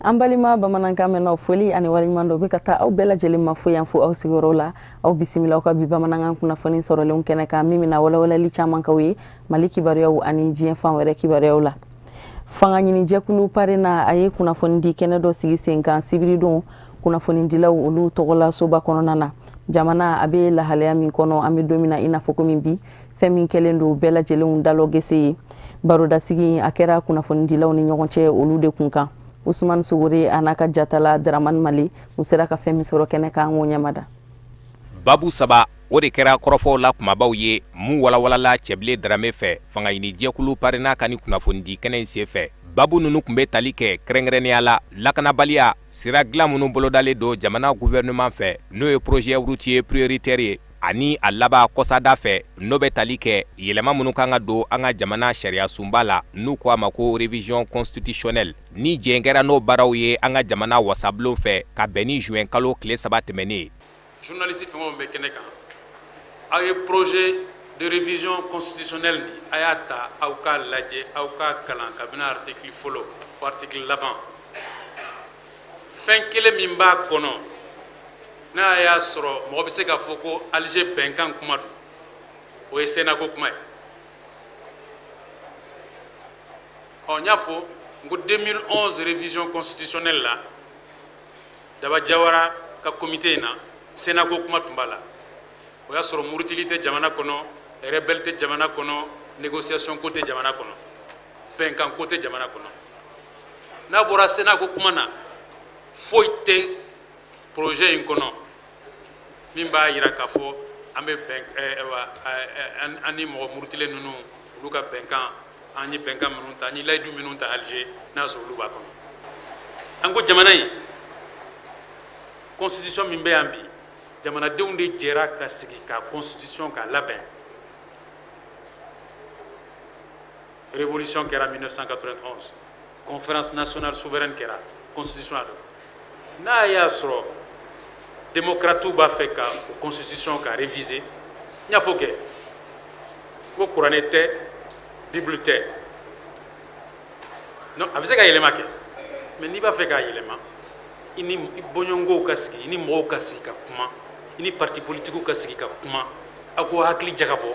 An balima bamanankan mɛnnaw, foli ani waleɲuman dɔ bɛ ka taa aw bɛɛ lajɛlen ma fo yan, fo aw sigiyɔrɔ la. Aw bisimila aw ka bi bamanankan kunnafoni sɔrɔlenw kɛnɛ kan, min bɛna walawalali caman k'aw ye Mali kibaruyaw ani diɲɛ fan wɛrɛ kibaruyaw la. Fanga ɲinijɛkulu PARENA, a ye kunnafoni di kɛnɛ dɔ sigi sen kan sibiridon, kunnafonidilaw olu tɔgɔla soba kɔnɔna na. Jamana a bɛ lahalaya min kɔnɔ, an bɛ don min na i n'a fɔ komi bi, fɛn min kɛlen don bɛɛ lajɛlenw dalɔ gese ye, barodasigi a kɛra kunnafonidilaw ni ɲɔgɔn cɛ olu de kun kan. Usumani Sogore a n'a ka jatala Dramani Mali, u sera ka fɛn min sɔrɔ kɛnɛ kan, an k'o ɲɛmada. Babu saba, o de kɛra kɔrɔfɔw la kumabaw ye mun walawalala Cɛbilen Darame fɛ, fanga ɲini jɛkulu PARENA ka ni kunnafonidi kɛnɛ in senfɛ. Babu ninnu tun bɛ tali kɛ kɛrɛnkɛrɛnnenya la lakanabaliya, sira dilan minnu bolodalen don jamana gouvernement fɛ, n'o ye projet routier prioritaire ye, ani a laban kɔsada fɛ, n'o bɛ tali kɛ yɛlɛma minnu kan ka don an ka jamana sariya sunba la, n'u ko a ma ko révision constitutionnelle, ni jɛn kɛra n'o baaraw ye an ka jamana wasabulon fɛ ka bɛn ni juin kalo tile 3 tɛmɛnen ye. Journaliste fɛn o fɛn bɛ kɛnɛ kan, aw ye projet de révision constitutionnelle nin, a y'a ta, aw k'a lajɛ, aw k'a kalan kabini article fɔlɔ fo article laban. Fɛn kelen min b'a kɔnɔ, n'a y'a sɔrɔ mɔgɔ bɛ se k'a fɔ ko Alger bɛnkan kuma don, o ye Sénat ko kuma ye. Ɔ, n y'a fɔ n ko 2011 révision constitutionnelle la, Daba Jawara ka comité in na, Sénat ko kuma tun b'a la. O y'a sɔrɔ murutili tɛ jamana kɔnɔ, rebelle tɛ jamana kɔnɔ, négociation ko tɛ jamana kɔnɔ, bɛnkan ko tɛ jamana kɔnɔ. N'a bɔra Sénat ko kuma na, foyi tɛ projet in kɔnɔ min b'a yira k'a fɔ an bɛ bɛn, an ni mɔgɔ murutilen ninnu olu ka bɛnkan, an ye bɛnkan minnu ta, an ye layidu minnu ta Alger, n'a y'a sɔrɔ olu b'a kɔnɔ. An ko jamana in constitution min bɛ yan bi, jamanadenw de jɛra ka sigi ka constitution k'a labɛn. Révolution kɛra 1991, conférence nationale souveraine kɛra, constitution a dɔn. N'a y'a sɔrɔ démocrates b'a fɛ ka o constitution ka réviser, n y'a fɔ kɛ ko kuranɛ tɛ, bible tɛ, non, a bɛ se ka yɛlɛma kɛ, mais n'i b'a fɛ k'a yɛlɛma, i ni bɔɲɔgɔnw ka sigi, i ni mɔgɔw ka sigi ka kuma, i ni parti politiques ka sigi ka kuma, aw k'o hakili jagabɔ,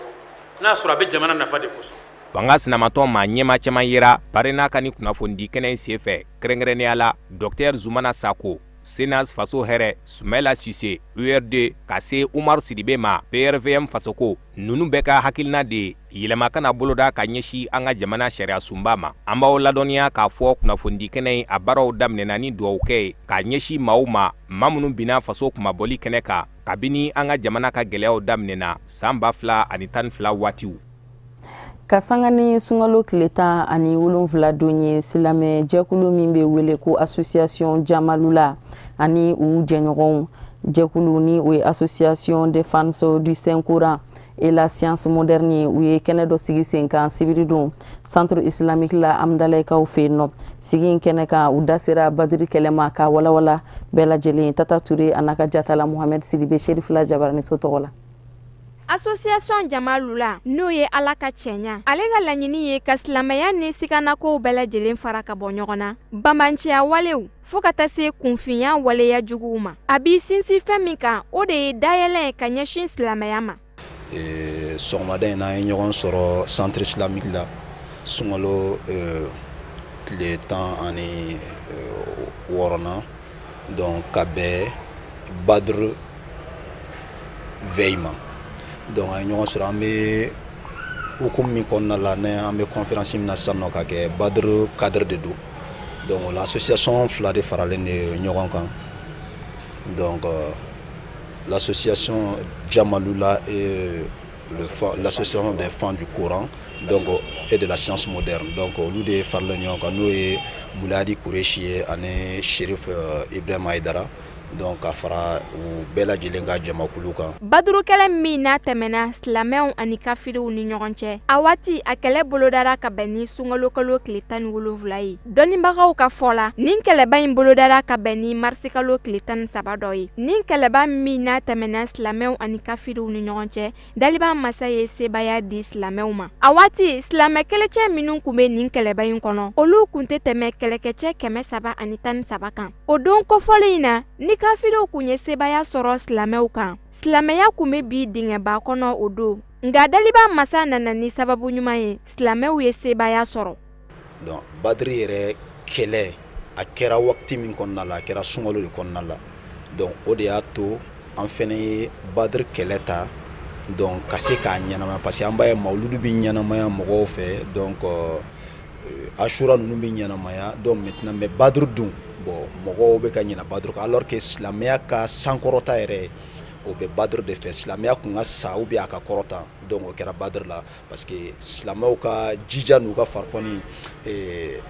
n'a sɔrɔ a bɛ jamana nafa de kosɔn. Fanga sinamatɔn maa ɲɛma caman yera PARENA ka ni kunnafonidi kɛnɛ in senfɛ, kɛrɛnkɛrɛnnenya la docteur Zumana Sako, Senas Faso Hɛrɛ, Sumɛla Sise, URD, ka se Umaru Sidibe ma, PRVM Fasoko. Ninnu bɛɛ ka hakilina de ye yɛlɛma kana boloda ka ɲɛsin an ka jamana sariya sunba ma. An b'aw ladɔnniya k'a fɔ kunnafonidi kɛnɛ in a baaraw daminɛna ni dugawu kɛ ye k'a ɲɛsin maaw ma, maa minnu binna faso kunmabɔli kɛnɛ kan kabini an ka jamana ka gɛlɛyaw daminɛna san 2012 waatiw. Ka sanga ni sunkalo tile 17 don ye, silamɛ jɛkulu min bɛ wele ko association Jamalula ani u jɛɲɔgɔnw jɛkulu, ni o ye association défense du Saint Coran et la science moderne ye, u ye kɛnɛ dɔ sigi sen kan sibiridon centre islamique la Amdalayikaw fɛ yen nɔ. Sigi in kɛnɛ kan, u da sera Badiri kɛlɛ ma k'a walawala bɛɛ lajɛlen. Tata Ture a n'a ka jatala Mohamed Sidibe Serifila Jabaraniso tɔgɔ la. Association Jamalula, n'o ye Ala ka cɛɲa, ale ka laɲini ye ka silamɛya ni siganakow bɛɛ lajɛlen fara ka bɔ ɲɔgɔn na, banbanciya walew fo ka taa se kunfinya waleya juguw ma. A b'i sinsin fɛn min kan, o de ye dayɛlɛ ka ɲɛsin silamɛya ma. Sɔgɔmada in na, an ye ɲɔgɔn sɔrɔ centre islamique la, sunkalo tile 16nan, donc ka bɛn Badr veille ma. Donc an ye ɲɔgɔn sɔrɔ, an bɛ hukumu min kɔnɔna la, ne an bɛ conférence min na sisan nɔ ka kɛ Badr cadre de don. Donc o la, association fila de faralen de ɲɔgɔn kan, donc l'association Jamalula et l'association des fans du Coran donc et de la science moderne. Donc olu de faralen ɲɔgɔn kan, n'o ye Muladi Kureshi ye ani Sherif Ibrahim Aïdara. Donc ka fara u bɛɛ lajɛlen ka jamakulu kan. Baduru kɛlɛ min n'a tɛmɛna silamɛw ani kafiriw ni ɲɔgɔn cɛ, a waati a kɛlɛ bolodara ka bɛn ni sunkalo tile 17 ye. Dɔnnibagaw ka fɔ la, nin kɛlɛba in bolodara ka bɛn ni marisikalo tile 13 dɔ ye. Nin kɛlɛba min n'a tɛmɛna silamɛw ani kafiriw ni ɲɔgɔn cɛ, daliba masa ye sebaaya di silamɛw ma. A waati silamɛ kɛlɛcɛ minnu kun bɛ nin kɛlɛba in kɔnɔ, olu kun tɛ tɛmɛ kɛlɛkɛcɛ 313 kan. O don kofɔlen in na, ni kafiriw kun ye sebaaya sɔrɔ silamɛw kan, silamɛya kun bɛ bi dingɛba kɔnɔ o don. Nka daliba masa nana ni sababu ɲuman ye, silamɛw ye sebaaya sɔrɔ. Donc Badiri yɛrɛ kɛlɛ a kɛra wagati min kɔnɔna la, a kɛra sunkalo de kɔnɔna la. Donc o de y'a to an fɛnɛ ye Badiri kɛlɛ ta, donc ka se k'a ɲɛnamaya, parce que an b'a ye mawuludu bɛ ɲɛnamaya mɔgɔw fɛ, donc Ashura ninnu bɛ ɲɛnamaya. Donc maintenant mais Badiri dun, bon mɔgɔw bɛ ka ɲinɛ Badiri kɔ, alors que silamɛya ka sankɔrɔta yɛrɛ o bɛ Badiri de fɛ. Silamɛya kun ka sa ou bien a ka kɔrɔta, donc o kɛra Badiri la, parce que silamɛw ka jija n'u ka farifoni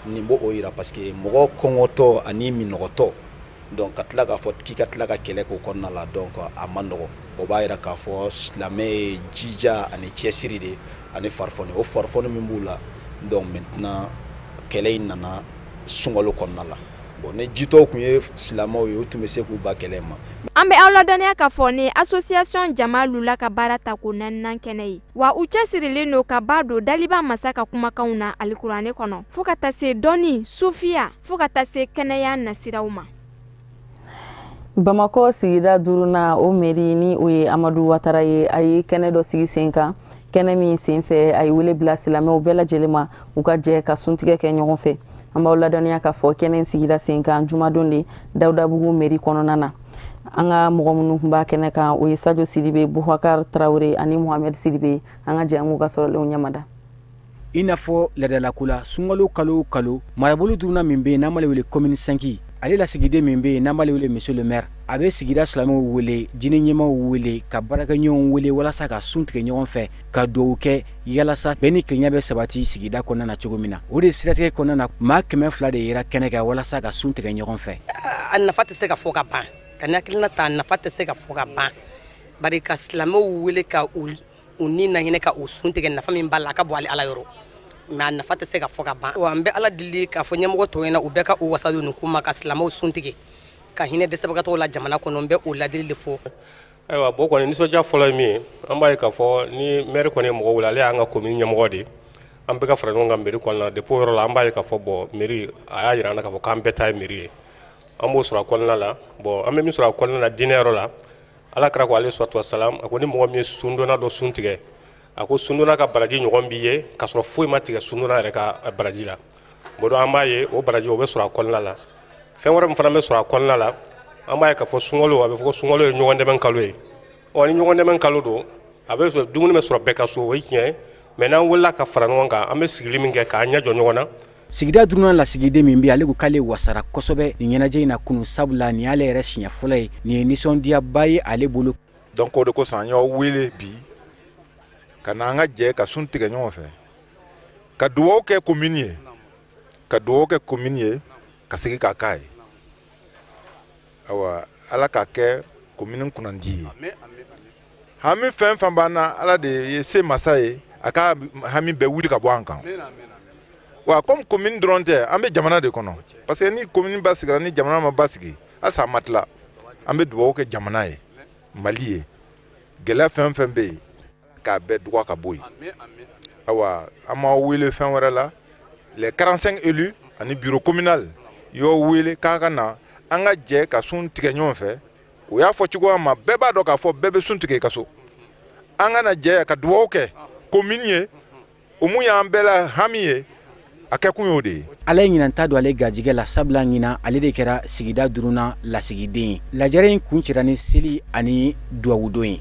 nin b'o yira, parce que mɔgɔ kɔngɔtɔ ani minɔgɔtɔ, donc ka tila k'a fɔ k'i ka tila ka kɛlɛ k'o kɔnɔna la, donc a man nɔgɔn. O b'a yira k'a fɔ silamɛ ye jija ani cɛsiri de ani farifoni, o farifoni min b'u la. Donc maintenant kɛlɛ in nana sunkalo kɔnɔna la. Bon ni jitɔw tun ye silamɛw ye, u tun bɛ se k'u ba kɛlɛ ma. An bɛ aw ladɔnniya k'a fɔ ni association Jamalula ka baara ta ko 4nan kɛnɛ ye, wa u cɛsirilen don ka ba don daliba masa ka kumakanw na alikuranɛ kɔnɔ, fo ka taa se dɔnni, sufiya, fo ka taa se kɛnɛya nasiraw ma. Bamakɔ sigida 5nan o mairie ni o ye Amadu Watara ye, a ye kɛnɛ dɔ sigi sen kan, kɛnɛ min senfɛ a ye wele bila silamɛw bɛɛ lajɛlen ma u ka jɛ ka suntigɛ kɛ ɲɔgɔn fɛ. An b'aw ladɔnniya k'a fɔ kɛnɛ sigira sen kan jumadon de Dawudabugu mairie kɔnɔna na. An ka mɔgɔ minnu tun b'a kɛnɛ kan, o ye Sadio Sidibe, Boubacar Traoré ani Mohamed Sidibe. An ka jɛ an k'u ka sɔrɔlenw ɲɛmada. I n'a fɔ ladalako la, sunkalo kalo o kalo, marabolo 5nan min bɛ yen n'an b'ale wele commune 5, ale lasigiden min bɛ yen n'an b'ale wele monsieur le maire, a bɛ sigida silamɛw wele, diinɛ ɲɛmaaw wele, ka baarakɛɲɔgɔnw wele walasa ka sun tigɛ ɲɔgɔn fɛ, ka dugawu kɛ yalasa bɛn ni kelenya bɛ sabati sigida kɔnɔna na cogo min na. O de siratigɛ kɔnɔna na, maa 200 de yera kɛnɛ kan walasa ka sun tigɛ ɲɔgɔn fɛ. A nafa tɛ se ka fɔ ka ban, ka n hakilina ta, a nafa tɛ se ka fɔ ka ban, bari ka silamɛw wele ka u ni na hinɛ ka u sun tigɛ, nafa min b'a la a ka bɔ ale Ala yɔrɔ, mais a nafa tɛ se ka fɔ ka ban. Wa n bɛ Ala deli k'a fɔ ɲɛmɔgɔ tɔw ɲɛna, u bɛɛ ka u wasa don nin ko ma, ka silamɛw sun tigɛ, ka hinɛ dɛsɛbagatɔw la jamana kɔnɔ. N bɛ o ladili de fɔ. Ayiwa, bon kɔni nisɔndiya fɔlɔ ye min ye, an b'a ye k'a fɔ ni maire kɔni ye mɔgɔ wele, ale y'an ka commune ɲɛmɔgɔ de ye, an bɛɛ ka fara ɲɔgɔn kan mairie kɔnɔna na. Depuis o yɔrɔ la, an b'a ye k'a fɔ bon mairie a y'a jira an na k'a fɔ k'an bɛɛ ta ye mairie ye, an b'o sɔrɔ a kɔnɔna la. Bon an bɛ min sɔrɔ a kɔnɔna la diinɛ yɔrɔ la, Ala kira ko alayhi salatu wasalam, a ko ni mɔgɔ min ye sundonna dɔ sun tigɛ, a ko sundonna ka baraji ɲɔgɔn b'i ye k'a sɔrɔ foyi ma tigɛ sundonna yɛrɛ ka baraji la. Bon donc an b'a ye o baraji o bɛ sɔrɔ a kɔnɔna la. Fɛn wɛrɛ min fana bɛ sɔrɔ a kɔnɔna la, an b'a ye k'a fɔ sunkalo, a bɛ fɔ ko sunkalo ye ɲɔgɔn dɛmɛ kalo ye. Ɔ ni ɲɔgɔn dɛmɛ kalo don, a bɛ sɔrɔ dumuni bɛ sɔrɔ bɛɛ ka so, o ye tiɲɛ ye, mais n'an wulila ka fara ɲɔgɔn kan, an bɛ sigili min kɛ k'an ɲɛ jɔ ɲɔgɔn na. Sigida 5nan lasigiden min bɛ yen, ale ko k'ale wasara kosɛbɛ nin ɲɛnajɛ in na kunun, sabula nin y'ale yɛrɛ siɲɛ fɔlɔ ye, nin ye nisɔndiyaba ye ale bolo. Donc o de kosɔn an y'aw wele bi ka na an ka jɛ ka sun tigɛ ɲɔgɔn fɛ, ka dugawu kɛ commune ye, ka dugawu kɛ commune ye, ka segin k'a k'a ye. Ayiwa, Ala k'a kɛ commune kunnandi ye. Hami fɛn fɛn b'an na, Ala de ye se masa ye, a ka hami bɛɛ wuli ka bɔ an kan. Wa comme commune dɔrɔn tɛ, an bɛ jamana de kɔnɔ, parce que ni commune basigira ni jamana ma basigi, halisa a ma tila. An bɛ dugawu kɛ jamana ye, Mali ye, gɛlɛya fɛn fɛn bɛ yen k'a bɛɛ dɔgɔ ka bɔ yen. Ayiwa, an m'aw wele fɛn wɛrɛ la, les 45 élus ani bureau communal y'aw wele k'a ka na an ka jɛ ka sun tigɛ ɲɔgɔn fɛ. O y'a fɔ cogoya ma, bɛɛ b'a dɔn k'a fɔ bɛɛ bɛ sun tigɛ i ka so. An ka na jɛ ka dugawu kɛ commune ye, o mun y'an bɛɛ la hami ye, a kɛkun y'o de ye. Ala ye ɲinan ta don ale garijɛgɛ la, sabula ɲinan ale de kɛra sigida 5nan lasigiden ye. Lajɛrɛ in kuncɛra ni seli ani duwawudon ye.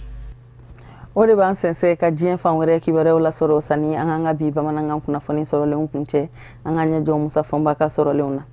O de b'an sɛnsɛn ka diɲɛ fan wɛrɛ kibaruyaw lasɔrɔ. Sani an k'an ka bi bamanankan kunnafoni sɔrɔlenw kuncɛ, an ka ɲɛ jɔ Musa Fɔnba ka sɔrɔlenw na.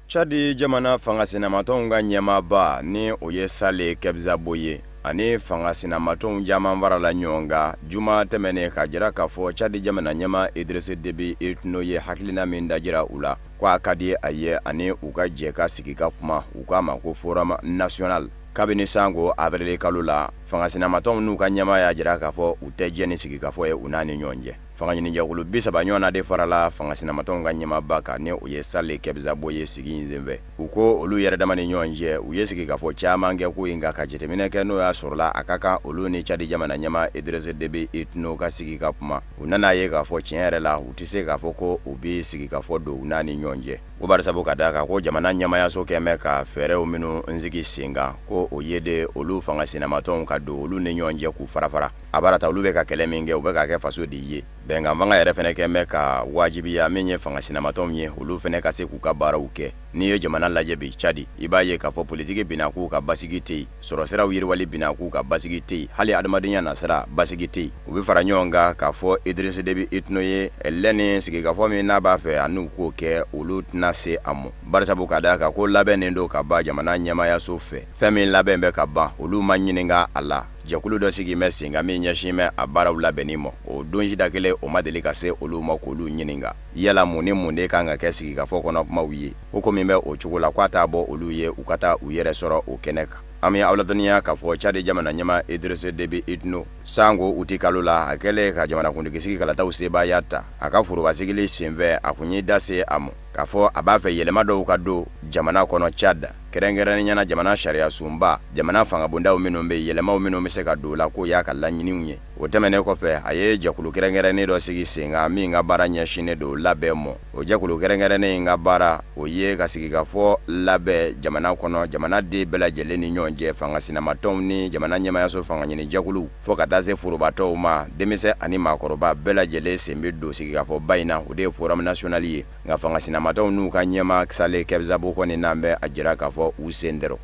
Tchad jamana fanga sinamatɔnw ka ɲɛmaaba ni o ye Sale Kebzabo ye. Ani fanga sinamatɔnw caman farala ɲɔgɔn kan juma tɛmɛnen ka jira k'a fɔ Cadi jamana ɲɛmaa Idriss Déby Itno ye hakilina min dajira u la ko a ka di a ye ani u ka jɛ ka sigi ka kuma u k'a ma ko Forum national. Kabini sango avril kalo la fanga sinamatɔnw n'u ka ɲɛmaa y'a jira k'a fɔ u tɛ jɛ ni sigikafɔ ye u n'a ni ɲɔgɔn cɛ. Fanga ɲinijɛkulu 30 ɲɔgɔn na de farala fanga sinamatɔnw ka ɲɛmaaba kan ni o ye Saleh Kebzabo ye sigi in senfɛ. U ko olu yɛrɛ dama ni ɲɔgɔn cɛ u ye sigikafɔ caman kɛ ko in kan ka jateminɛ kɛ n'o y'a sɔrɔla a ka kan olu ni Cadi jamana ɲɛmaa Idriss Déby Itno ka sigi ka kuma. U nana ye k'a fɔ tiɲɛ yɛrɛ la u tɛ se k'a fɔ ko u bɛ sigikafɔ don u n'a ni ɲɔgɔn cɛ. Ko barisabu ka d'a kan ko jamana ɲɛmaayaso kɛn bɛ ka fɛɛrɛw minnu sigi sen kan ko o ye de olu fanga sinamatɔnw ka don olu ni ɲɔgɔn cɛ k'u fara-fara. A baara ta olu bɛ ka kɛlɛ min kɛ u bɛ k'a kɛ faso de ye. Bɛnkan fanga yɛrɛ fɛnɛ kɛn bɛ ka wajibiya min ye fanga sinamatɔnw ye olu fɛnɛ ka se k'u ka baaraw kɛ. N'i ye jamana lajɛ bi Cadi i b'a ye k'a fɔ politiki binna k'u ka basigi tɛ yen, sɔrɔsiraw yiriwali binna k'u ka basigi tɛ yen, hali adamadenya nasira basigi tɛ yen. U bɛ fara ɲɔgɔn kan k'a fɔ Idriss Déby Itno ye lɛni sigikafɔ min n'a b'a fɛ a n'u k'o kɛ olu tɛna se a mɔ. Barisabu ka d'a kan ko labɛnnen don ka ban jamana ɲɛmaayaso fɛ. Fɛn min labɛn bɛ ka ban olu ma ɲininka a la. Jɛkulu dɔ sigi bɛ sen kan min ɲɛsin bɛ a baaraw labɛnni ma. O don sida kelen o ma deli ka se olu ma k'olu ɲininka yala mun ni mun de kan ka kɛ sigikafɔ kɔnɔ kumaw ye. Ko ko min bɛ o cogo la k'a t'a bɔ olu ye u ka taa u yɛrɛ sɔrɔ o kɛnɛ kan. An bɛ aw ladɔnniya k'a fɔ Cadi jamana ɲɛmaa Idriss Déby Itno sango uti kalo la a kɛlen ka jamanakuntigi kalataw sebaaya ta a ka forobasigili senfɛ a kun ye da se a ma k'a fɔ a b'a fɛ yɛlɛma dɔw ka don jamana kɔnɔ Cad, kɛrɛnkɛrɛnnenya la jamana sariya sunba jamana fangabondaw minnu bɛ yɛlɛmaw minnu bɛ se ka don o la k'o y'a ka laɲiniw ye. O tɛmɛnen kɔfɛ a ye jɛkulu kɛrɛnkɛrɛnnen dɔ sigi sen kan min ka baara ɲɛsinnen don labɛn mɔ. O jɛkulu kɛrɛnkɛrɛnnen in ka baara o ye ka sigikafɔ labɛn jamana kɔnɔ jamana den bɛɛ lajɛlen ni ɲɔgɔn cɛ, fanga sinamatɔnw ni jamana ɲɛmaayaso fanga ɲini jɛkuluw fo ka taa se forobatɔw ma, denmisɛn ani maakɔrɔba bɛɛ lajɛlen sen bɛ don sigikafɔba in na, o de ye Forum national ye. Nka fanga sinamatɔnw n'u ka ɲɛmaa Saleh Kebzabo kɔni n'an bɛ a jira k'a fɔ u sen dɔrɔn.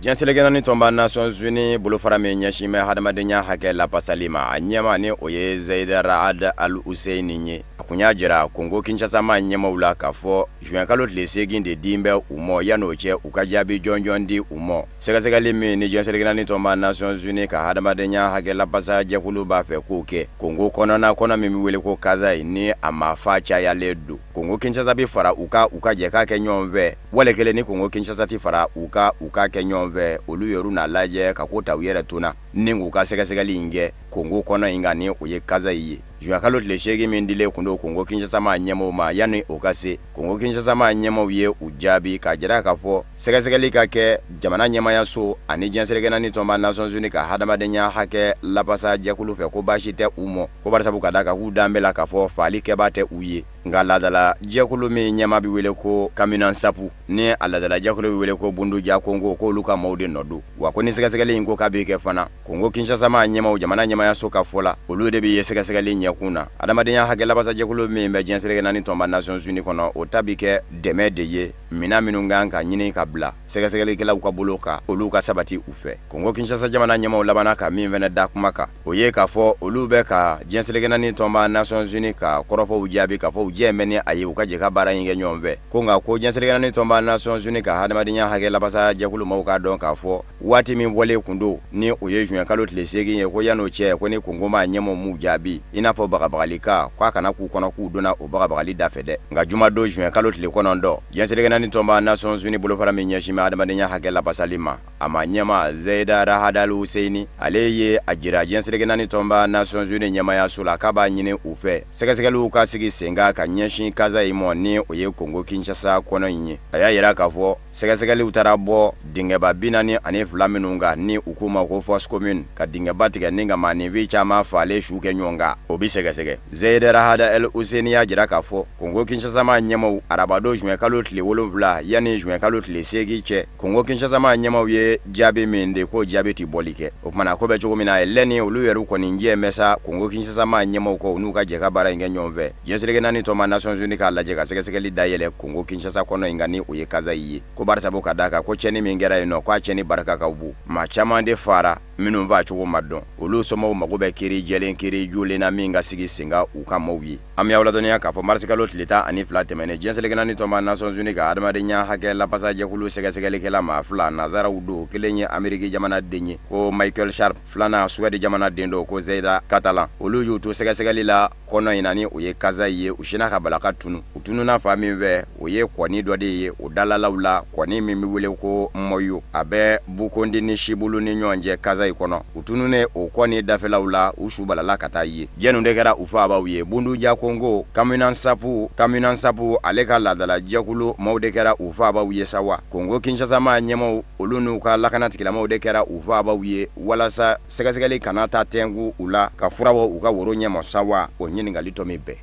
Diɲɛ seleke naani tɔnba Nations Unies bolofara min ɲɛsin bɛ hadamadenya hakɛ lapasali ma, a ɲɛmaa ni o ye Zeid Ra'ad Al Hussein ye. A kun y'a jira Kongo Kinshasa maa ɲɛmaaw la k'a fɔ juin kalo tile 8 de din bɛ u mɔ yan'o cɛ u ka jaabi jɔnjɔn di u mɔ. Sɛgɛsɛgɛli min ni diɲɛ seleke naani tɔnba Nations Unies ka hadamadenya hakɛ lapasa jɛkulu b'a fɛ k'o kɛ Kongo kɔnɔna kɔnɔ min bɛ wele ko Kasaï ni a maafa cayalen don. Kongo Kinshasa bɛ fara u ka jɛ k'a kɛ ɲɔgɔn fɛ, wale kelen ni Kongo Kinshasa tɛ fara u ka kɛ ɲɔgɔn fɛ, olu yɛrɛ n'a lajɛ ka ko ta u yɛrɛ to na ni k'u ka sɛgɛsɛgɛli in kɛ Kongo kɔnɔ in kan ni o ye Kasaï ye. Juin kalo tile 8 min dilen kun don Kongo Kinshasa maa ɲɛmaaw ma, yanni o ka se Kongo Kinshasa maa ɲɛmaaw ye u jaabi k'a jira k'a fɔ sɛgɛsɛgɛli ka kɛ jamana ɲɛmaayaso ani diɲɛ seleke naani tɔnba Nations Unies ka hadamadenya hakɛ lapasa jɛkulu fɛ ko baasi tɛ u mɔ, ko barisabu ka d'a kan k'u dan bɛ la k'a fɔ faali kɛbaa tɛ u ye. Nka laadala jɛkulu min ɲɛmaa bɛ wele ko Kamina Nsapu ni a laadala jɛkulu bɛ wele ko Bunduja Kongo k'olu ka maaw de nɔ don. Wa ko ni sɛgɛsɛgɛli in ko k'a bɛ kɛ fana Kongo Kinshasa maa ɲɛmaaw jamana ɲɛmaayaso ka fɔ la olu de bɛ ye sɛgɛsɛgɛli ɲɛkun na. Adamadenya hakɛ lapasa jɛkulu min bɛ diɲɛ seleke naani tɔnba Nations Unies kɔnɔ o ta bɛ kɛ dɛmɛ de ye minɛn minnu kan ka ɲini ka bila sɛgɛsɛgɛlikɛlaw ka bolo kan olu ka sabati u fɛ. Kongo Kinshasa jamana ɲɛmaaw labanna ka min fana da kuma kan o ye k'a fɔ olu bɛ ka diɲɛ seleke naani tɔnba Nations Unies ka kɔrɔfɔw jaabi k'a fɔ u jɛ bɛ ni a ye u ka jɛ ka baara in kɛ ɲɔgɔn fɛ. Ko nka ko diɲɛ seleke naani tɔnba Nations Unies ka hadamadenya hakɛ lapasa jɛkulu maaw k'a dɔn k'a fɔ waati min bɔlen kun don ni o ye juin kalo tile 8 ye ko yan'o cɛ ko ni Kongo maa ɲɛmaaw m'u jaabi i n'a fɔ bagabagali kan k'a kana k'u kɔnɔ k'u donna o bagabagali da fɛ dɛ. Nka jumadon juin kalo tile 9 diɲɛ seleke naani tɔnba Nations Unies bolofara min ɲɛsin bɛ hadamadenya hakɛ lapasali ma a ma ɲɛmaa Zeid Ra'ad Al Hussein ale ye a jira diɲɛ seleke naani tɔnba Nations Unies ɲɛmaayaso la k'a b'a ɲini u fɛ sɛgɛsɛgɛliw ka sigi sen kan ka ɲɛsin Kasaï mɔ ni o ye Kongo Kinshasa kɔnɔ in ye. A y'a jira k'a fɔ sɛgɛsɛgɛliw taara bɔ dingɛba 42 minnu kan ni u k'u ma ko fosse commune ka dingɛba tigɛ ni ka maaninfin caman faalen su kɛ ɲɔgɔn kan o bɛ sɛgɛsɛgɛ. Zeid Ra'ad Al Hussein y'a jira k'a fɔ Kongo Kinshasa maa ɲɛmaaw arabadon juin kalo tile 7 yanni juin kalo tile 8 cɛ Kongo Kinshasa maa ɲɛmaaw ye jaabi min de k'o jaabi tɛ bɔli kɛ. O kumana ko bɛ cogo min na lɛni olu yɛrɛ kɔni jɛ bɛ sa Kongo Kinshasa maa ɲɛmaaw kɔ u n'u ka jɛ ka baara in kɛ ɲɔgɔn fɛ. Diɲɛ seleke naani tɔnba Nations Unies k'a lajɛ ka sɛgɛsɛgɛli dayɛlɛ Kongo Kinshasa kɔnɔ in kan ni o ye Kasaï ye. Ko barisabu ka d'a kan ko tiɲɛni min kɛra yen nɔ k'a tiɲɛni barika ka bon, maa caman de fara minnu faa cogo ma dɔn, olu somɔgɔw mago bɛ kiiri jɛlen, kiiri jolen na min ka sigi sen kan u ka maaw ye. An bɛ aw ladɔnniya k'a fɔ marisikalo tile 12 tɛmɛnen, diɲɛ seleke naani tɔnba Nations Unies ka adamadenya hakɛ lapasajɛkulu sɛgɛsɛgɛlikɛla maa 2 nazaraw don, kelen ye Ameriki jamanaden ye ko Michael Sharp, filanan Suwɛdi jamanaden don ko Zeyida Katalan. Olu y'u to sɛgɛsɛgɛli la kɔnɔ in na ni o ye Kasayi ye, u sinna ka bala ka tunu. U tununa fan min fɛ, o ye kɔni dɔ de ye o dalalaw la, kɔni min bɛ wele ko Mɔyo, a bɛ Bukondi ni Sibulu ni ɲɔgɔn cɛ Kasayi kɔnɔ. U tununen o kɔni dafɛlaw la, u su balala ka taa ye. Jɛnnu de kɛra u faabaw ye? Bunduja Kongo, Kamina Sapu ale ka laadala jɛkulu maaw de kɛra u faabaw ye sa wa. Kongo Kinshasa maa ɲɛmaw, olu n'u ka lakana tigilamaaw de kɛra u faabaw ye, walasa sɛgɛsɛgɛli kana taa tɛnku u la ka fura bɔ u ka woro ɲɛma sa wa, o ɲininkali tɔ min bɛɛ.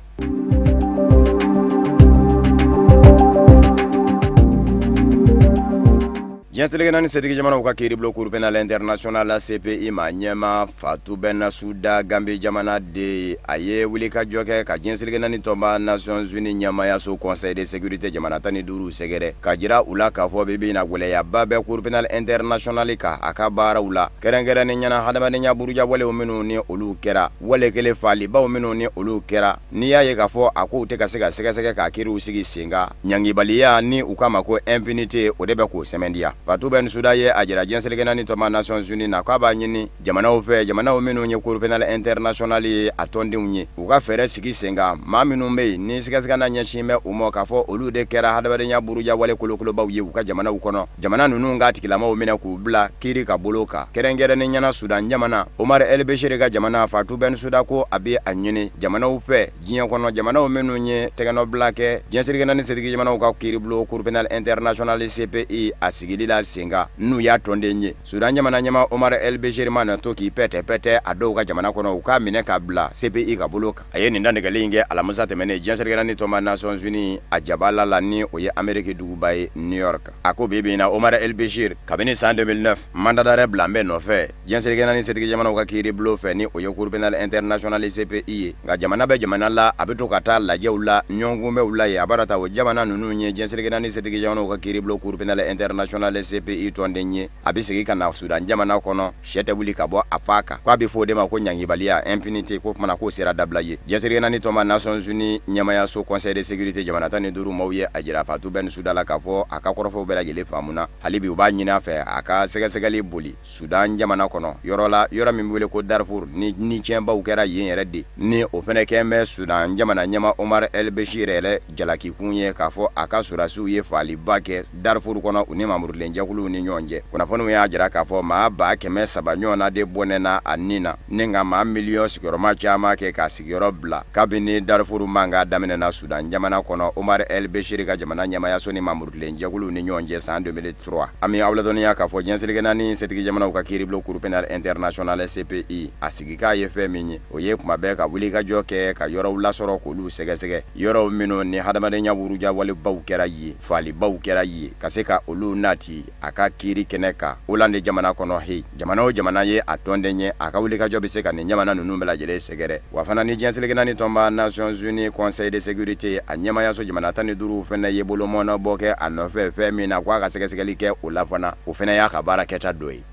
Diɲɛ seleke naani setigi jamanaw ka kiiribulon Cour pénale internationale CPI ma ɲɛma Fatou Bensouda Gambie jamana de, a ye wulikajɔ kɛ ka diɲɛ seleke naani tɔnba Nations Unies ɲɛmayaso Conseil de sécurité jamana 15 sɛgɛrɛ, ka jira u la k'a fɔ bi bi in na gɛlɛyaba bɛ Cour pénale internationale kan a ka baaraw la, kɛrɛnkɛrɛnnen ɲɛna hadamadenya burujawalew minnu ni olu kɛra, wale kelen faalibaw minnu ni olu kɛra. N'i y'a ye k'a fɔ a kow tɛ ka se ka sɛgɛsɛgɛ k'a kiiriw sigi sen kan, ɲangibaliya ni u k'a ma ko impunité, o de bɛ k'o sɛmɛndiya. Fatou Bensouda ye a jira diɲɛ seleke naani tɔnba Nations Unies na k'a b'a ɲini jamanaw fɛ, jamanaw minnu ye Cour pénale internationale ye a tɔndenw ye, u ka fɛɛrɛ sigi sen kan maa minnu bɛ yen ni sɛgɛsɛgɛna ɲɛsin bɛ u ma k'a fɔ olu de kɛra hadamadenya burujawale kolokolobaw ye u ka jamanaw kɔnɔ, jamana ninnu ka tigilamaw minɛ k'u bila kiiri ka bolo kan, kɛrɛnkɛrɛnnen ɲɛna Sudan jamana, Omar El Béchir ka jamana. Fatou Bensouda ko a bɛ a ɲini jamanaw fɛ diɲɛ kɔnɔ, jamanaw minnu ye tɛgɛnɔbila kɛ diɲɛ seleke naani setigi jamanaw ka kiiribulon Cour pénale internationale CPI a sigili la sen kan, n'u y'a tɔnden ye. Sudan jamana ɲɛmaa Omar El Béchir ma na to k'i pɛtɛ-pɛtɛ a dɔw ka jamana kɔnɔ, u k'a minɛ k'a bila CPI ka bolo kan. A ye nin dantigɛli in kɛ alamisa tɛmɛnen diɲɛ seleke naani tɔnba Nations Unies a jabala la, ni o ye Ameriki duguba ye New York. A ko bi bi in na Omar El Béchir kabini san 2009 mandat d'arrêt bila bɛ nɔfɛ diɲɛ seleke naani setigi jamanaw ka kiiribulon fɛ, ni o ye Cour pénale internationale CPI ye. Nka jamana bɛ jamana la, a bɛ to ka taa lajɛw la, ɲɔgɔnkunbɛnw la yen. A b'a ta o jamana ninnu ye diɲɛ seleke naani setigi jamanaw ka kiiribulon Cour pénale internationale CPI tɔnden ye. A bɛ segin ka na Sudan jamana kɔnɔ, sɛ tɛ wuli ka bɔ a fa kan, k'a bɛ fɔ o de ma ko ɲangibaliya impunité, ko kumana k'o sera dabila ye. Diɲɛ seleke naani tɔnba Nations Unies ɲɛmayaso Conseil de sécurité jamana 15 maaw ye a jira Fatou Bensouda la k'a fɔ a ka kɔrɔfɔw bɛɛ lajɛlen faamuna. Hali bi u b'a ɲini a fɛ a ka sɛgɛsɛgɛli boli Sudan jamana kɔnɔ, yɔrɔ la, yɔrɔ min bɛ wele ko Darfur, ni tiɲɛbaw kɛra yen yɛrɛ de, ni o fɛnɛ kɛn bɛ Sudan jamana ɲɛma Omar El Béchir yɛrɛ jalakikun ye k'a fɔ a ka sɔrɔdasiw ye faaliba kɛ Darfur kɔnɔ u ni mamurutilen jɛkuluw ni ɲɔgɔn cɛ. Kunnafoniw y'a jira k'a fɔ maa 300,000 ɲɔgɔnna de bɔnɛna a nin na, ni ka maa miliyɔn sigiyɔrɔma caman kɛ k'a sigiyɔrɔ bila kabini Darfur mankan daminɛna Sudan jamana kɔnɔ Omar El Béchir ka jamana ɲɛmayaso ni mamurutilen jɛkuluw ni ɲɔgɔn cɛ san 2003. An bɛ aw ladɔnniya k'a fɔ diɲɛ seleke naani setigi jamanaw ka kiiribulon Cour pénale internationale CPI a sigikan ye fɛn min ye, o ye kuma bɛɛ ka wulikajɔ kɛ ka yɔrɔw lasɔrɔ k'olu sɛgɛsɛgɛ, yɔrɔw minnu ni hadamadenya wurujawalebaw kɛra yen, faalibaw kɛra yen, ka se ka olu nati a ka kiiri kɛnɛ kan Hollande jamana kɔnɔ. He, jamana o jamana ye a tɔnden ye, a ka wulikajɔ bɛ se ka nin jamana ninnu bɛɛ lajɛlen sɛgɛrɛ. Wa fana ni diɲɛ seleke naani tɔnba Nations Unies Conseil de sécurité a ɲɛmayaso jamana 15 fɛnɛ ye bolomɔnɔbɔ kɛ a nɔfɛ fɛn min na k'a ka sɛgɛsɛgɛli kɛ o la fana, o fɛnɛ y'a ka baara kɛta dɔ ye.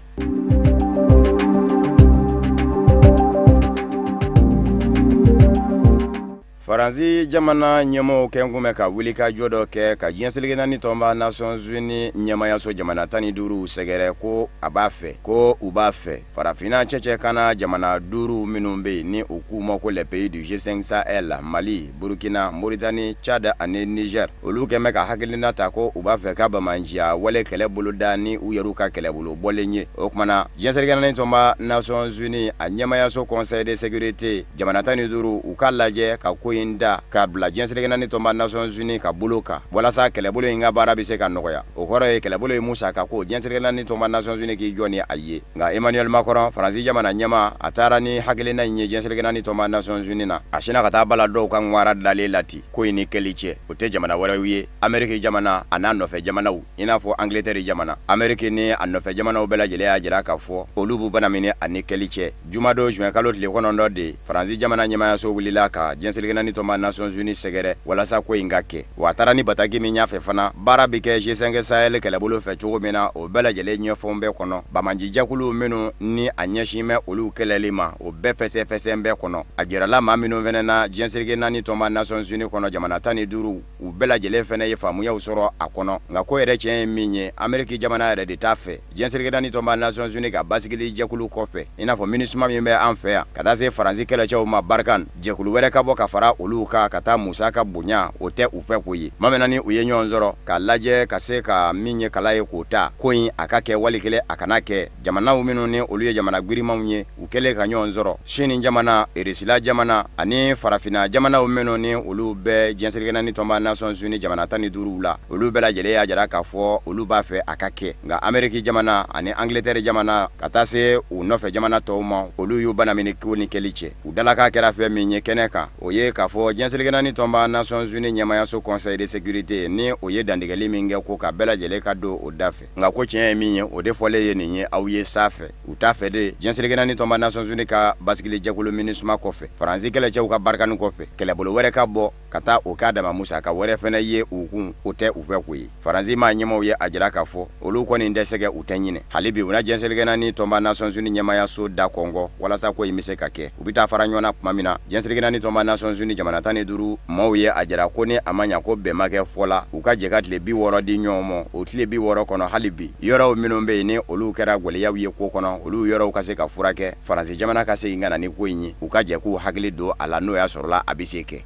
Faransi jamana ɲɛmɔgɔw kɛn kun bɛ ka wulikajɔ dɔ kɛ ka diɲɛ seleke naani tɔnba Nations Unies ɲɛmayaso jamana 15 sɛgɛrɛ ko a b'a fɛ, ko u b'a fɛ farafinna cɛcɛ kana jamana 5 minnu bɛ yen ni u k'u ma ko les pays du G5 Sahel, Mali, Burkina, Mauritanie, Tchad ani Niger, olu kɛn bɛ ka hakilina ta ko u b'a fɛ ka bamanciya wale kɛlɛ boloda ni u yɛrɛw ka kɛlɛbolo bɔlen ye. O kumana diɲɛ seleke naani tɔnba Nations Unies a ɲɛmayaso Conseil de sécurité jamana 15 u k'a lajɛ ka ko in da k'a bila diɲɛ seleke naani tɔnba Nations Unies ka bolo kan, walasa kɛlɛbolo in ka baara bɛ se ka nɔgɔya. O kɔrɔ ye kɛlɛbolo in musaka ko diɲɛ seleke naani tɔnba Nations Unies k'i jɔ ni a ye. Nka Emmanuel Macron, Faransi jamana ɲɛmaa, a taara ni hakilina in ye diɲɛ seleke naani tɔnba Nations Unies na, a sinna ka taa bala dɔw ka ŋwara dalen la ten. Ko in ni kɛli cɛ, o tɛ jamana wɛrɛw ye, Ameriki jamana a n'a nɔfɛ jamanaw, i n'a fɔ Angleterre jamana. Ameriki ni a nɔfɛ jamanaw bɛɛ lajɛlen y'a jira k'a fɔ olu b'u bana minɛ a ni kɛli cɛ. Jumadon juin kalo tile 9 de, Faransi jamana ɲɛmayaso wulila ka diɲɛ seleke naani tɔnba Nations Unies sɛgɛrɛ walasa ko in ka kɛ. Wa a taara ni bataki min y'a fɛ fana, baara bɛ kɛ G5 Sahel kɛlɛbolo fɛ cogo min na, o bɛɛ lajɛlen ɲɛfɔn bɛɛ kɔnɔ. Banbaanci jɛkulu minnu ni a ɲɛsin bɛ olu kɛlɛli ma, o bɛɛ fɛsɛfɛsɛn bɛɛ kɔnɔ. A jirala maa minnu fana na, diɲɛ seleke naani tɔnba Nations Unies kɔnɔ jamana 15, u bɛɛ lajɛlen fana ye faamuyaw sɔrɔ a kɔnɔ. Nka ko yɛrɛ tiɲɛ ye min ye, Ameriki jamana yɛrɛ de t'a fɛ diɲɛ seleke naani tɔnba Nations Unies ka basigili jɛkulu kɔfɛ, i n'a fɔ MINUSMA min bɛ an fɛ yan, ka taa se Faransi kɛlɛcɛw ma Barkhane, jɛkulu wɛrɛ ka bɔ ka fara olu kan ka taa musaka bonya. O tɛ u fɛ ko ye. Tuma min na ni u ye ɲɔgɔn sɔrɔ k'a lajɛ ka se ka min ye kala ye k'o ta ko in, a ka kɛ wali kelen a kana kɛ, jamanaw minnu ni olu ye jamana girimanw ye, u kɛlen ka ɲɔgɔn sɔrɔ, Sini jamana, Irisila jamana ani farafinna jamanaw minnu ni olu bɛɛ diɲɛ seleke naani tɔnba Nations Unies jamana 15 la, olu bɛɛ lajɛlen y'a jira k'a fɔ olu b'a fɛ a ka kɛ. Nka Ameriki jamana ani Angleterre jamana, ka taa se u nɔfɛ jamana tɔw ma, olu y'u banamini ko ni kɛli cɛ. U dalakan kɛra fɛn min ye kɛnɛ kan, o ye k'a fɔ diɲɛ seleke naani tɔnba Nations Unies ɲɛmayaso Conseil de sécurité ni o ye dantigɛli min kɛ ko ka bɛɛ lajɛlen ka don o da fɛ. Nka ko tiɲɛ ye min ye, o de fɔlen ye nin ye aw ye sanfɛ, u t'a fɛ de diɲɛ seleke naani tɔnba Nations Unies ka basigili jɛkulu MINUSMA kɔfɛ, Faransi kɛlɛcɛw ka Barkhane kɔfɛ, kɛlɛbolo wɛrɛ ka bɔ ka taa o k'a dama musaka wɛrɛ fana ye u kun. O tɛ u fɛ ko ye. Faransi maa ɲɛmaw ye a jira k'a fɔ olu kɔni tɛ sɛgɛ, u tɛ ɲinɛ. Hali bi u na diɲɛ seleke naani tɔnba Nations Unies ɲɛmayaso da kɔngɔ walasa ko in bɛ se ka kɛ. U bɛ taa fara ɲɔgɔn na tuma min na, diɲɛ seleke naani tɔnba Nations Unies jamana 15 maaw ye a jira ko ni a ma ɲa ko bɛn ma kɛ fɔ la, u ka jɛ ka tile 60 di ɲɔgɔn ma. O tile 60 kɔnɔ, hali bi yɔrɔw minnu bɛ yen ni olu kɛra gwɛlɛyaw ye ko kɔnɔ, olu yɔrɔw ka se ka furakɛ, Faransi jamana ka segin ka na ni ko in ye, u ka jɛ k'u hakili don a la, n'o y'a sɔrɔla a bɛ se kɛ.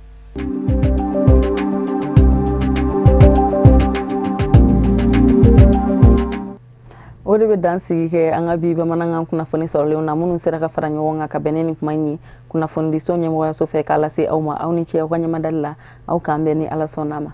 O de bɛ dan sigi kɛ an ka bi bamanankan kunnafoni sɔrɔlenw na, minnu sera ka fara ɲɔgɔn kan ka bɛn ni kuma in ye kunnafonidiso ɲɛmɔgɔyaso fɛ k'a lase aw ma. Aw ni ce aw ka ɲɛmadali la. Aw k'an bɛn ni Ala sɔnna ma.